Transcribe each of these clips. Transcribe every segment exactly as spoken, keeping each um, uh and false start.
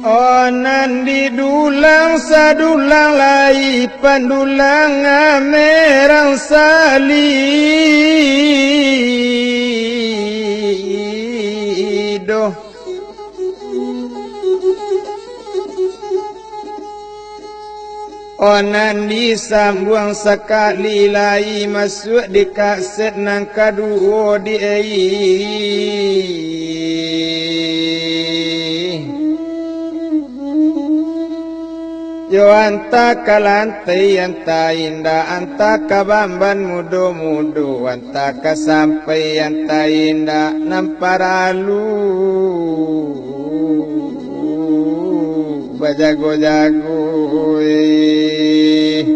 Oh, nan didulang sadulang lai, pandulang merang salido. Oh, nan disambuang sakali lai, masuak di kaset nan kaduo di ai. Yo, antah ka lantai, antah indak, antah ka bamban mudo-mudo, antah ka sampai, antah indak, nan paralu bajago-jago, eh.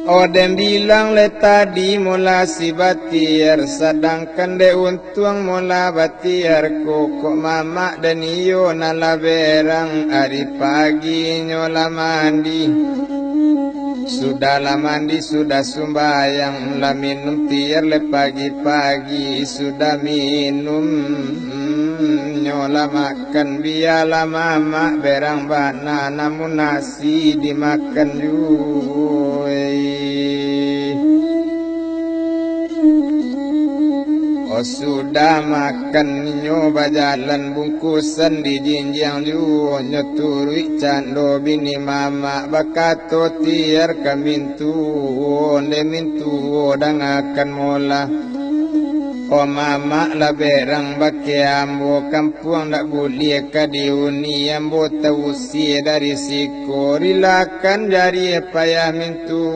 Oh, den bilang lai tadi, mola si Batiar, sadangkan dek untuang mola Batiar ko, kok mamak den iyo nan lah berang. Ari pagi nyo lah mandi, sudah lah mandi, sudah sumbayang, lah minum tiar lai pagi-pagi, sudah minum nyo lah makan. Bialah mamak berang bana, namun nasi dimakan juo, eh. Oh, sudah makan, inyo bajalan, bungkusan dijinjiang juo, nyo turuik cando bini mamak, bakato tiar ka mintuo, ndeh mintuo, dangakan mola. Oh, mamak lah berang bakeh ambo, kampuang ndak buliah ka diuni, ambo tausia dari siko, rilakan jariah payah mintuo,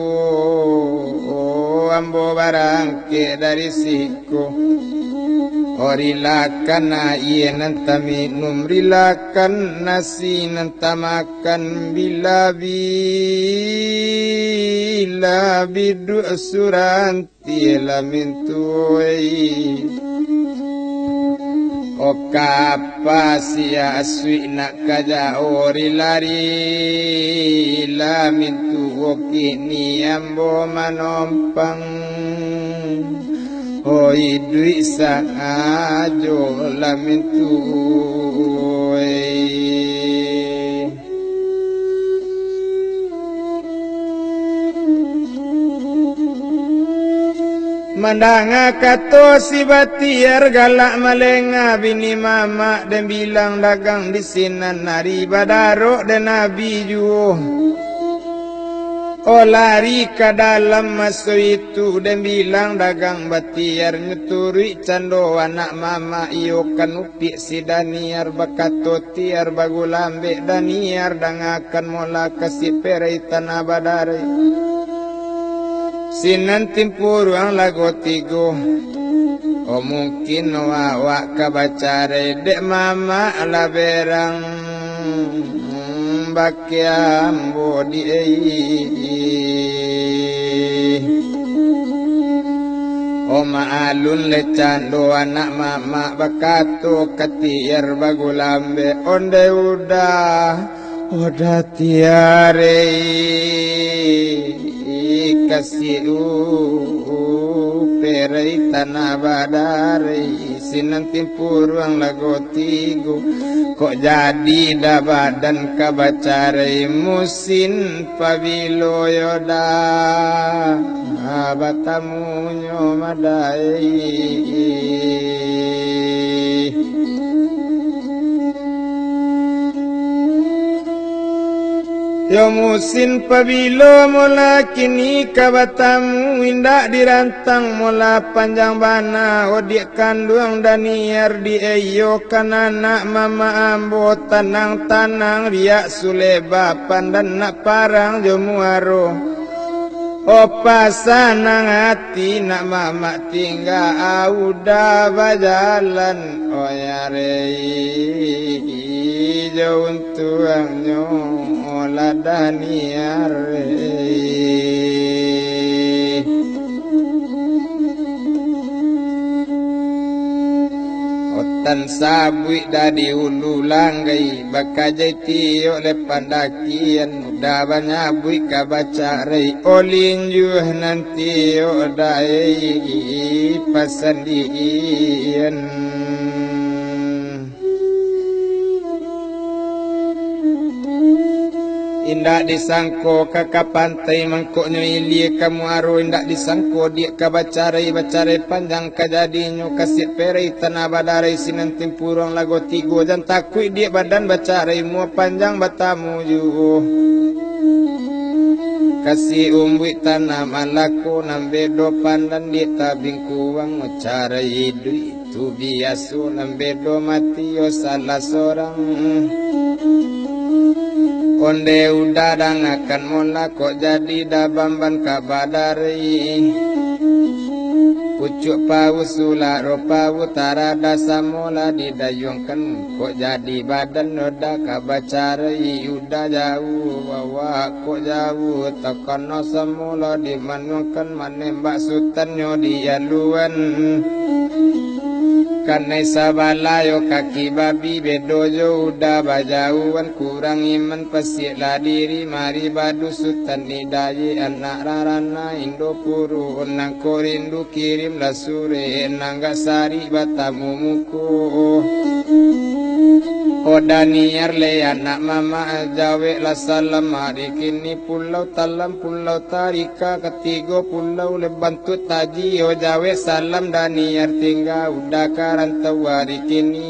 ambo barangkek dari siko. Oh, rilakan aia nan taminum, rilakan nasi nan tamakan, bila-bila biduak suran ti lah mintuo, eh. Oh, kapa siasuik nak ka jauah, rila-rila mintuo, kini ambo manompang. Oh, iduik sangajo lah mintuo, eh. Mandanga kato si Batiar, galak malenga bini mamak, den bilang dagang di sinan, ari badarok den abih juo. Oh, lari ka dalam maso itu, den bilang dagang Batiar, nyo turuik cando anak mamak, iyo kan upiak si Daniar, bakato tiar bagulambek, Daniar dangakan mola, kasi perai tanah badarai. Sinan timpuruang lago tigo. Oh, mungkin awak ka bacarai, dek mamak lah berang bakeh ambo di ai. Oh, maalun lai cando anak mamak, bakato ka tiar bagulambek, ondeh udah, udah tiar ai, kasi perai tanah badarai, sinan timpuruang lago tigo. Kok jadi dah badan ka bacarai, musin pabilo yo dah batamunyo madai. Yo, musin pabilo mola kini ka batamu, indak dirantang mola, panjang bana odiak kanduang Daniar di ai. Iyo kan anak mamak ambo, tanang-tanang riak suleba, pandan nak parang jo muaro. Oh, pasanang ati nak mamak tingga, udah bajalan, oh, arei jo untuangnyo lah Daniar. Otan sabuik dah di ulu langgai, bakajai tiok lai pandakian, udah banyabuik ka bacarai, olinjuah nan tiok dai pasandian. Indak disangko ka, ka pantai mangkoknyo ilia ka muaro, indak disangko diak ka bacarai, bacarai panjang ka jadinyo, kasiak perai tanah badarai, sinan timpuruang lago tigo, jan takuik diak badan bacarai, mua panjang batamu juo. Kasiak umbuik tanah Malako, nan bedo pandan diak tabingkuang, carai iduik tu biaso, nan bedo mati yo salah sorang. Onde Uda dangakan mola, kok jadi dabamban ka badarai. Pucuak pawu sulak ro pawu, tarada samo lah didayuangkan, kok jadi badan Uda ka bacarai. Uda jauah awak, kok jauah takana, samo lah dimanuangkan, manembak sutannyo di aluan. Kanai sabalah yo kaki babi, bedo jo Uda bajauahan, kurang iman pasiaklah diri, mari badu Sutan Hidayat, anak rarana Indo Puru, nangko rindu kirimlah surek, nan gak sarik batamu muko. Ko Daniar le anak mamak, jaweklah salam ari kini, Pulau Talam, Pulau Tarika, katigo pulau le bantuak taji, yo jawek salam Daniar, tingga Uda ka rantau ari kini.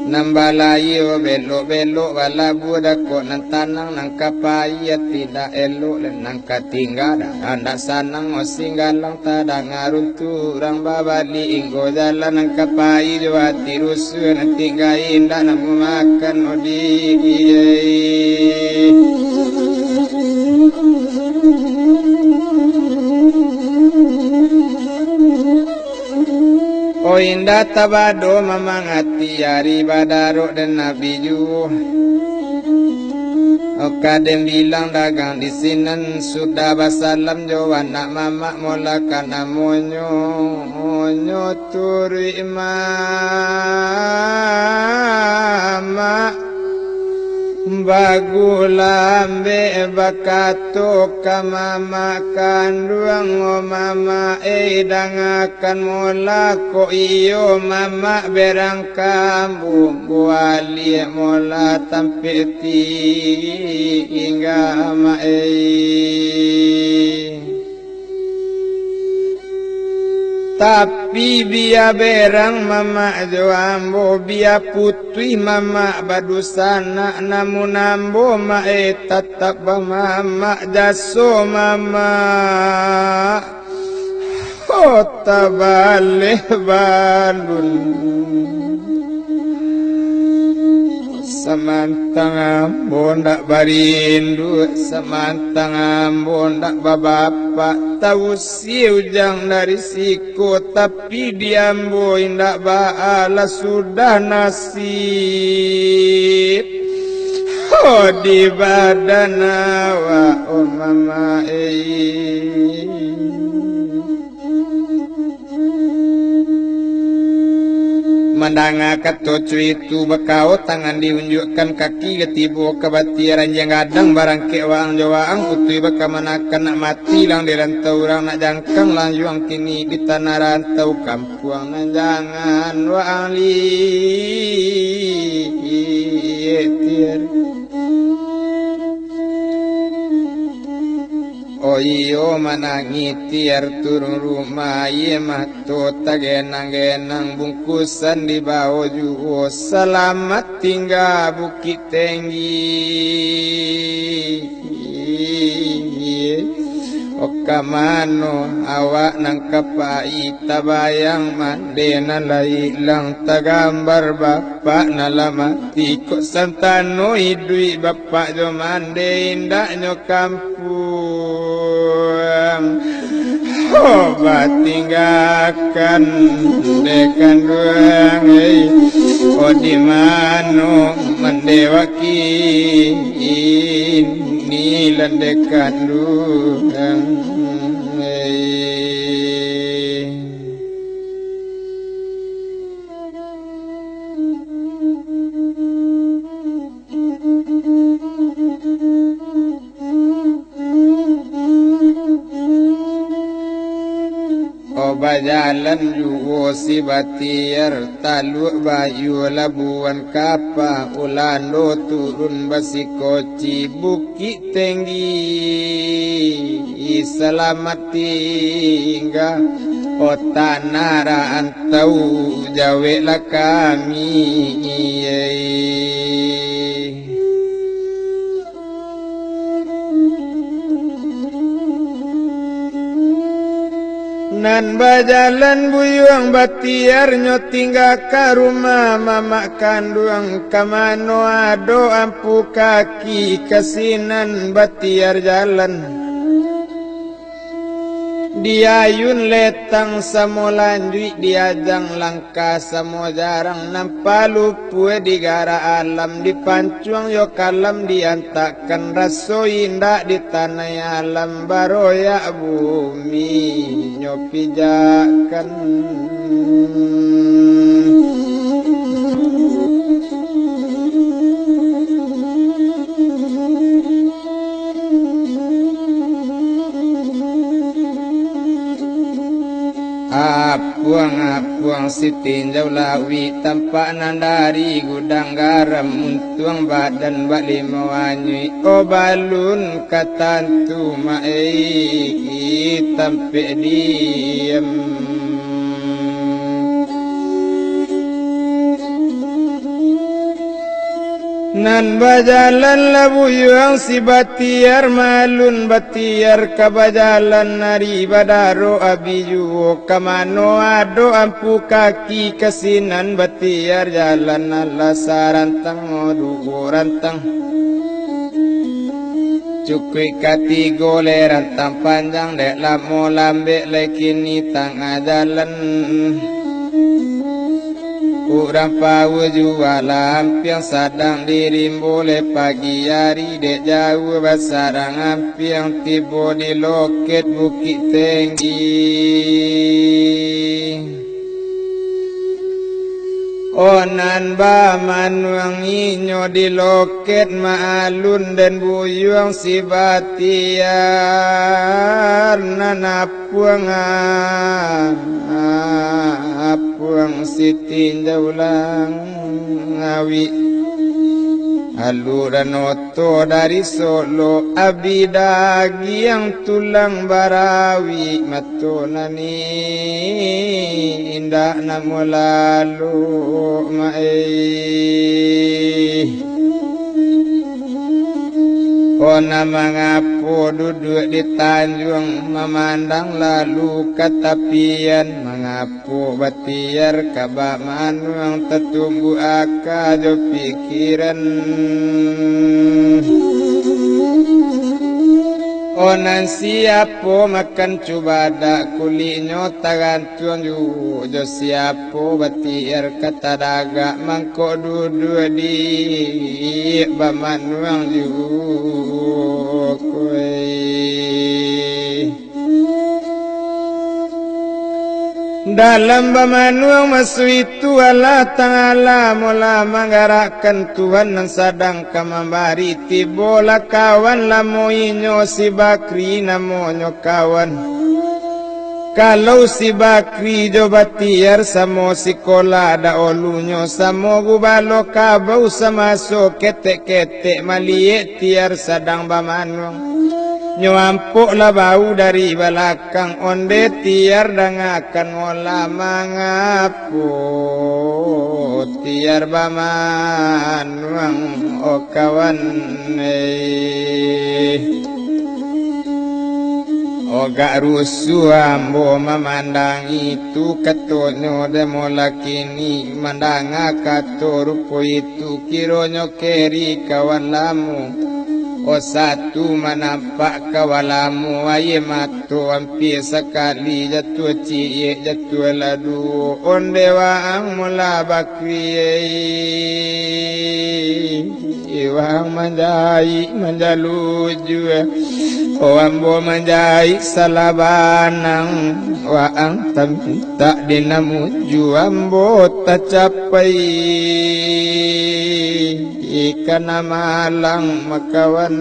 Nan balayia belok-belok, balabuah dakok nan tanang, nan ka pai ati indak elok, nan ka tingga dada indak sanang, osing galang tadanga runtuang babaliak inggo jalan, nan ka pai jo ati rusuah, nan tingga indak namuah makan odi. Oh, indak tabado mamang ati ari badarok den Nabi juo. Oka den bilang dagang di sinan, sudah basalam jo anak mamak, mola ka namonyo, nyo turuik mamak. Bagulah ambek bakato ka mamak kanduang, "O mamak ei, dangakan mola kok iyo mamak berang ka ambo, bualiak mola tampek tingga mak ei." Tapi bia berang mamak jo ambo, bia putuih mamak badusanak, namun ambo mak eh tatap bamamak, jaso mamak, oh, tabaleh balun. Samantang ambo ndak barindu, samantang ambo ndak babapak, tausia ujang dari siko, tapi di ambo indak baalah sudah nasib. Oh, di badan awak, oh mama, eh. Mandanga kato cuitu, bakao tangan diunjuakkan, kaki ka tibo ka batia, ranjang gadang barangkek waang jo waang, putuih bakamanakan, nak mati lang di rantau urang, nak jangkang lanjuang kini di tanah rantau, kampuang nan jangan waang liek tiar. Oh iyo, manangih tiar turun rumah, aia mato tagenang-genang, bungkusan dibawo juo, salamat tingga Bukik Tenggi. Oh, ka mano awak nan ka pai, tabayang mande nan lai ilang, tagambar bapak nan lah mati, kok santano iduik bapak jo mande, indaknyo kampuang. Oh, batinggakan dek kanduang, eh. Oh, di mano mande wak kini, landek kanduang, eh. Oh, Jalan juo si Batiar, Taluak Bayu, Labuan Kapa, Ulando turun basikoci, Bukik Tinggi, salamat tingga, o tanah rantau, jaweklah kami. Nan bajalan Buyuang Batiar, nyo tinggakan rumah mamak kanduang, ka mano ado ampu kaki, ka sinan Batiar jalan. Di ayun letang samo lanjuik, di ajang langkah samo jarang, nan palupua digarak alam, dipancuang jo kalam, diantakkan raso indak, di tanah alam baroyak bumi nyo pijakkan. Apuang-apuang si tinjau lauik, tampak nan dari gudang garam, untuang badan bak limau anyuik, o balun ka tantu maik tampek diam. Nan bajalan lah Buyuang si Batiar, malun Batiar ka bajalan, ari badaro abi juo, ka mano ado ampu kaki, ka sinan Batiar jalan, alah sarantang, duo rantang. Cukuik ka tigo lai rantang panjang, dek lamo lambek lai kini tangah jalan. Urang paua jua lah ampiang, sadang di rimbo lai pagi ari, dek jauah basarang ampiang, tibo di loket Bukik Tinggi. O nan bamanuang inyo di loket, maalun den Buyuang si Batiar, nan apuang, apuang si tinjau lauik. Alun rano to dari Solo, abi dagiang tulang barawik, mato nan indak namuah lalok maik. O nan mangapo duduak di tanjuang, mamandang lalu ka tapian, mangapo Batiar ka bamanuang, tatumbuak aka jo pikiran. O nan siapo makan cubadak, kuliknyo tagantuang juo, jo siapo Batiar ka tadagak, mangko duduak di bamanuang juo koi. Dalam bamanuang maso itu, Allah Ta'ala molah manggarakkan Tuhan nan sadang ka mambari. Tibolah kawan lamo inyo si Bakri namonyo kawan. Kalau si Bakri jo Batiar samo sikolah daulunyo, samo gubalo kabau samaso ketek-ketek maliek Tiar sadang bamanuang. Nyo ampok lah bau dari balakang, onde Tiar dangakan molah, mangapo Tiar bamanuang, o kawan, eh. Ogak rusuah ambo mamandang itu, katonyo dek molah kini, mandanga kato rupo itu, kironyo keri kawan lamo. O satu manampak kawan lamo, aia mato ampia sakali jatuah, ciek jatuah lah duo, onde waang molah Bakri. Waang manjaik manjalujua, o ambo manjaik salah banang, waang tamintak di nan muju ambo tacapai, ka nan malang makawan.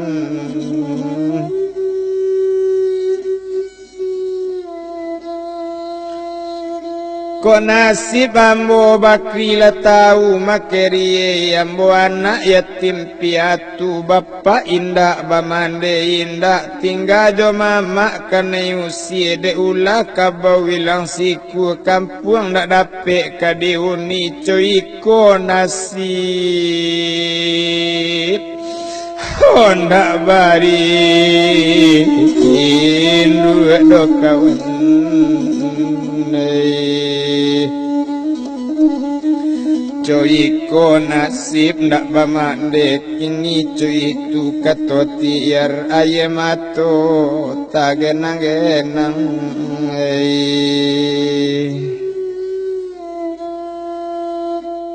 Kok nasib ambo Bakri lah tau, makeri ambo anak yatim piatu, bapak indak, bamande indak, tingga jo mamak kanai usie, dek ulah kabau ilang siku, kampuang ndak dapek ka diuni, co iko nasib. Hondak bari induak doh kawan, eh. Co iko nasib ndak bamande kini, co itu kato tiar aia mato tagenang-genang, eh.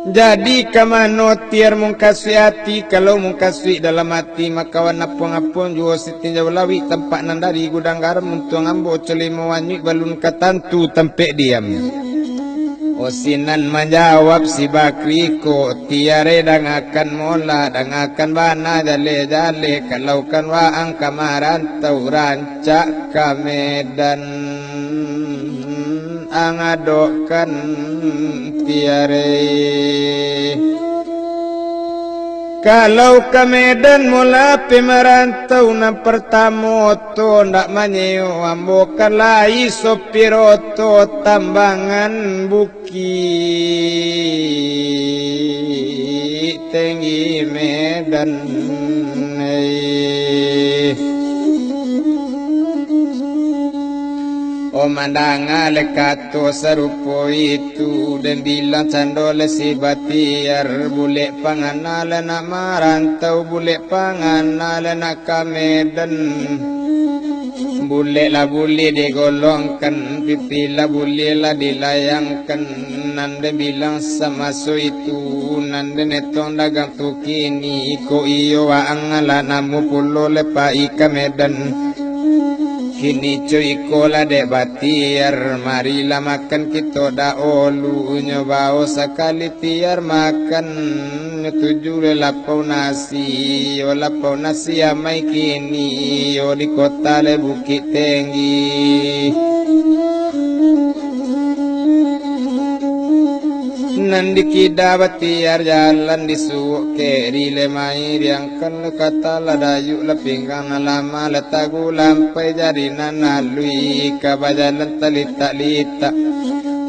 Jadi ka mano tiar mungkasuik ati, kalau mungkasuik dalam ati, makawan apuang-apuang juo sitinjau lawik, tampak nan dari gudang garam, untuang ambo colimo wanyuik balun ka tantu tampek diam. Osinan manjawab si Bakri ko, tiar e dangakan mola, dangakan bana jaleh-jaleh, kalau kan waang ka marantau rancak ka Medan. Ang adokkan tiar e. Kalau ka Medan mula pai marantau, nan partamo oto ndak manyeo, ambo kan lai sopir oto tambangan Bukik Tinggi Medan. Oh, mandanga le kato sarupo itu, den bilang cando le si Batiar, bulek pangana le nak marantau, bulek pangana le nak ka Medan. Bulek lah buliah digolongkan, pipi lah buliah lah dilayangkan. Nan den bilang samaso itu, nan den etong dagang tu kini, iko iyo waang lah namo pulo le pai ka Medan. Kini co iko lah dek Batiar, marilah makan kito dahulu, nyo bao sakali tiar makan, nyo tuju le lapau nasi, yo lapau nasi amai kini, yo di kota le Bukik Tinggi. Nan dikida Batiar jalan disuok keri le mairiang. Kan le kata lah dayuk lah pinggang nan lama lah tagulampai jari nan aluih ka bajalan talitak-litak.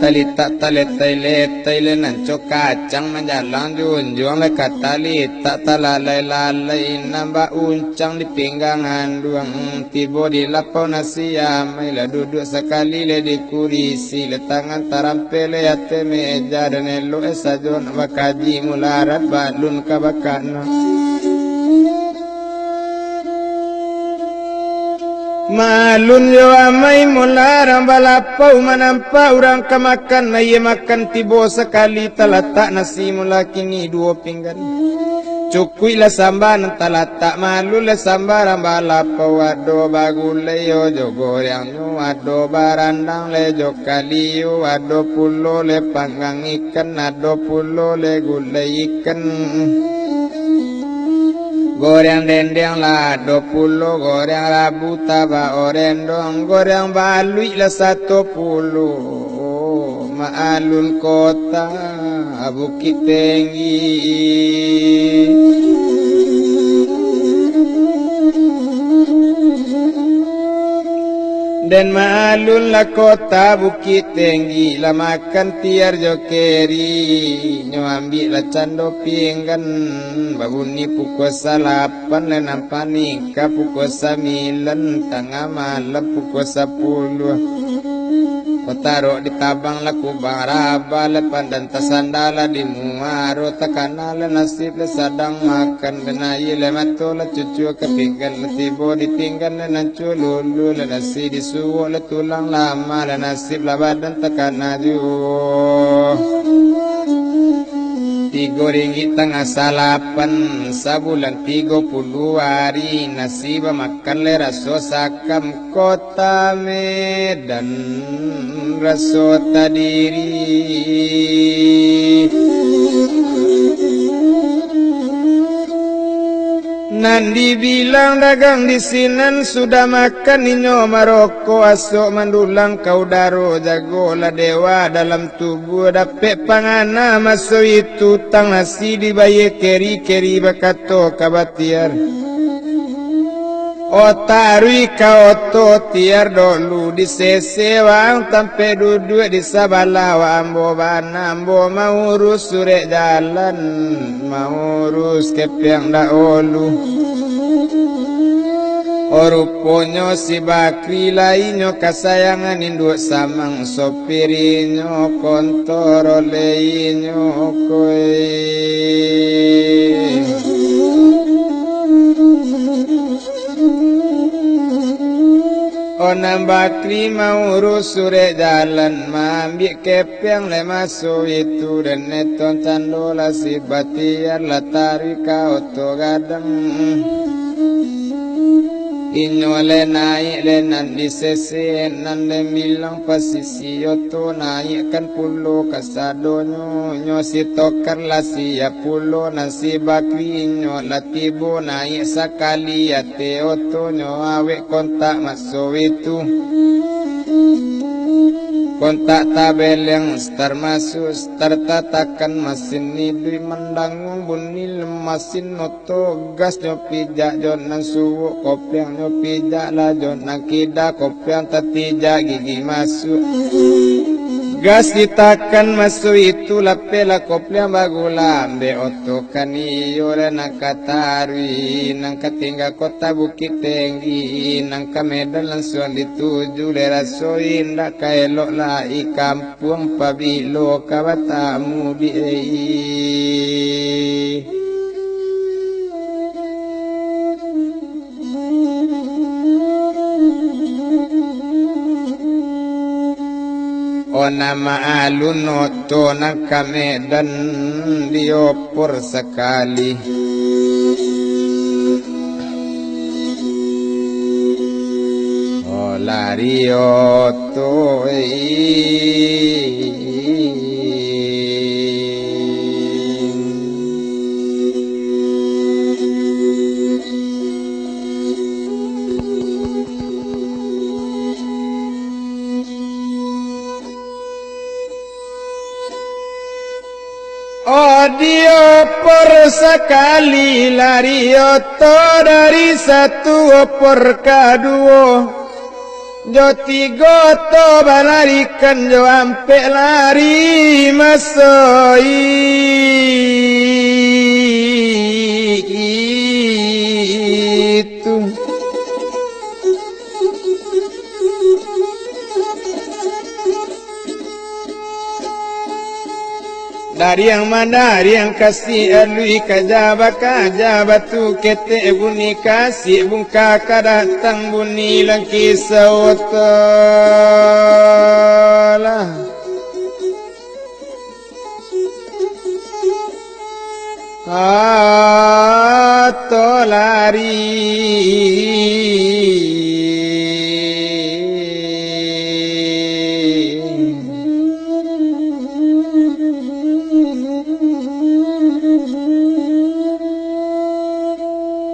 Talitak taletai-letai le nan co kacang manjalang junjuang le ka talitak talalai-lalai nan bauncang di pinggang anduang. Tibo di lapau nasi amai lah duduak sakali le di kurisi le tangan tarampeh le ateh meja dan elok e sajo nak bakaji mularan balun ka bakana. Malun jo amai mularan balapau manampak urang ka makan, aia makan tibo sakali talatak nasi mula kini duo pinggan. Cukuiklah samba nan talatak, malun le samba nan balapau, ado bagulai yo jo goreangnyo, ado barandang le jo kalio, ado pulo le panggang ikan, ado pulo le gulai ikan. Goreang dendeng lah ado pulo, goreang rabu tabak orendong, goreang baluik lah sato pulo. Maalun kota Bukik Tinggi. Den maalun lah kota Bukik Tinggi, lah makan tiar jo keri, nyo ambiak lah cando pinggan, babunyi pukua salapan, lah nan panikah pukua sambilan, tangah malam pukua sapuluah. Ko tarok di tabang lah kubang raba, lah pandan tasanda lah di muaro, takana lah nasib lah sadang makan, bana aia lah mato lah cucua ka pinggan, lah tibo di pinggan lah nan cululu, lah nasi disuok lah tulang lama, lah nasib lah badan takana juo. Tigo ringgik tangah salapan, sabulan tigo puluah ari, nasi bamakan le raso sakam, kota Medan raso tadiri. Nan dibilang dagang di sinan, sudah makan inyo marokok, asok mandulang ka udaro, jagolah dewa dalam tubuah, dapek pangana maso itu, tang nasi dibayie keri-keri, bakato ka batiar. Otak taruih ka oto tiar dolu, di sese waang tampek duduak, di sabalah waang ambo bana, ambo mauruih surek jalan, mauruih kepeang dahulu. Oh, ruponyo si Bakri lai nyo kasayangan induak samang, sopirinyo kontrole inyo koi. Oh, nan Bakri mauruih surek jalan, maambiak kepeang lai maso itu, den etong cando lah si batiar, lah taruih ka oto gadang. Inyo lai naiak lai nan di sese, nan den bilang pasisi oto, naiakkan pulo kasadonyo, nyo si Tokar lah siap pulo, nan si Bakri inyo lah tibo, naiak sakali ateh otonyo, awek kontak maso itu. Kontak tabeleng, star masuk, star tatakan, masin iduik mandanguang bunyi masin oto, gasnyo pijak jo nan suok, kopeangnyo pijak lah jo nan kida, kopeang tatijak gigi masuk. Gas ditakan maso itu, lapehlah kopeang bagula, ambek oto kan iyo lah nan ka taruih, nan ka tingga Kota Bukittinggi, nan ka Medan langsuang dituju, lai raso indak ka elok lai kampuang pabilo ka batamu di. Oh, nan maalun oto nan ka Medan diopor sakali. Oh, lari oto, eh. Oh, diopor sakali lari oto, dari satu opor kaduo, jo tigo oto balarikan, jo ampek lari maso itu. Dariang mandariang kasik alui, kaja bakaja batu ketek bunyi, kasik bungka ka datang bunyi langkih saoto lah. Oto lari.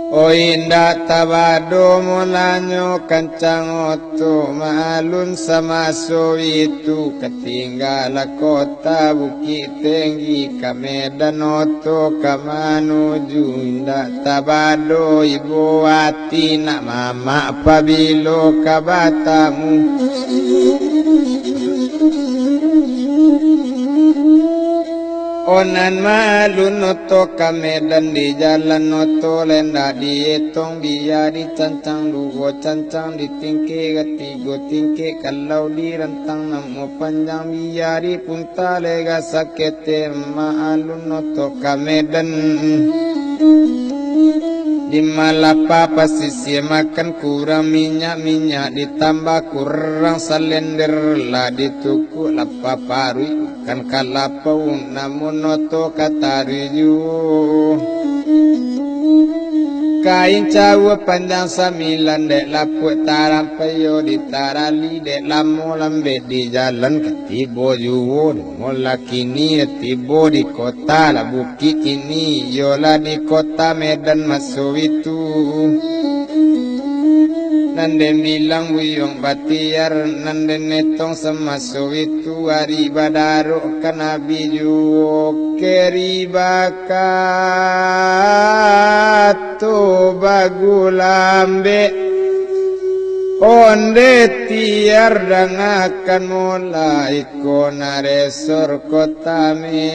Oi, indak tabado mulanyo kancang oto maalun samaso itu, katinggalah Kota Bukittinggi, ka Medan oto ka manuju, indak tabado ibo ati nak mamak pabilo ka batamu. Oh, nan maalun oto ka Medan, di jalan oto lai ndak dietong, bia dicancang duo cancang, ditingkek katigo tingkek, kalau dirantang namuah panjang, bia dipunta lega saketeh, maalun oto ka Medan. Di malapa pasisia makan kurang minyak, minyak ditambah kurang salender, lah ditukuk lapa paruik. Kan ka lapau, namun oto ka taruih juo. Kain cawua panjang sambilan, dek lapuak tarampai yo ditarali, dek lamo lambek di jalan, ka tibo juo dek molah kini, tibo di kota lah Bukittinggi, iyolah di kota Medan maso itu. Nan den bilang Buyuang Batiar, nan den etong samaso itu, ari badarok ka Nabi juo keri bakato bagulambek. Onde tiar dangakan molah iko naresor kota Medan.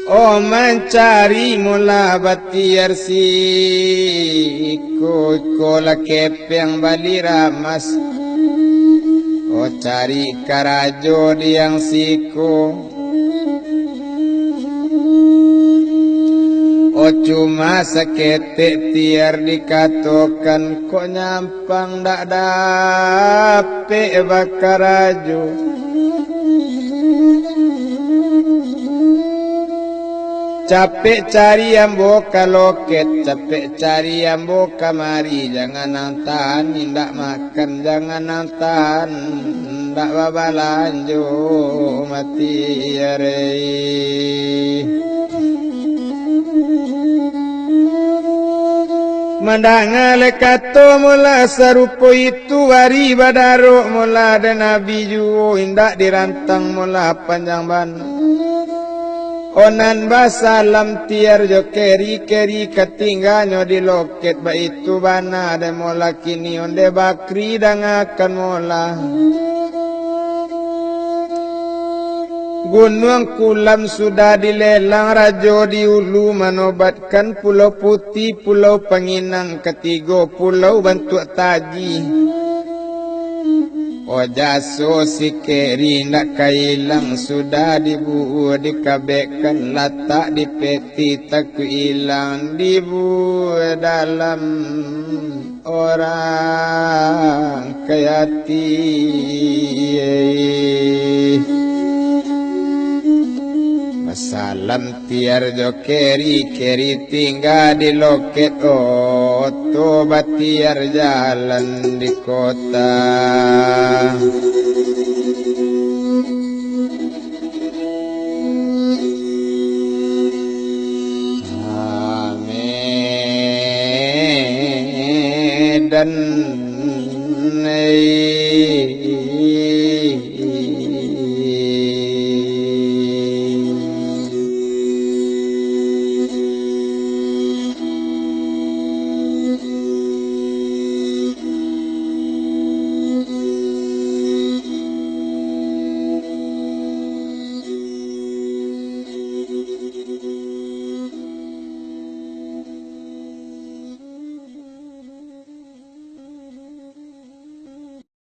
Oh, mancari molah Batiar siko, iko lah kepeng bali ramas. Oh, cari karajo diang siko. Oh, cuma saketek tiar dikatokan, kok nyampang ndak dapek bakarajo. Capek cari ambo ka loket, capek cari ambo kamari, jangan nang tahan indak makan, jangan nang tahan indak babalanjo, mati arei. Mandanga le kato molah sarupo itu, ari badarok molah dek Nabi juo, indak dirantang molah panjang bana. Onan basalam tiar jo keri-keri, katingganyo di loket, baitu bana dek molah kini, onde bakri dangakan molah. Gunuang Kulam sudah dilelang, rajo di ulu manobatkan, Pulau Putiah, Pulau Panginang, katigo pulau bantuak taji. Oh, jaso si keri ndak ka ilang, sudah dibuwuh dikabekkan, latak di peti, takuik ilang dibuwuh dalam urang kayati. Basalam tiar jo keri, keri tingga di loket, oto batiar jalan di kota. Amin. Dan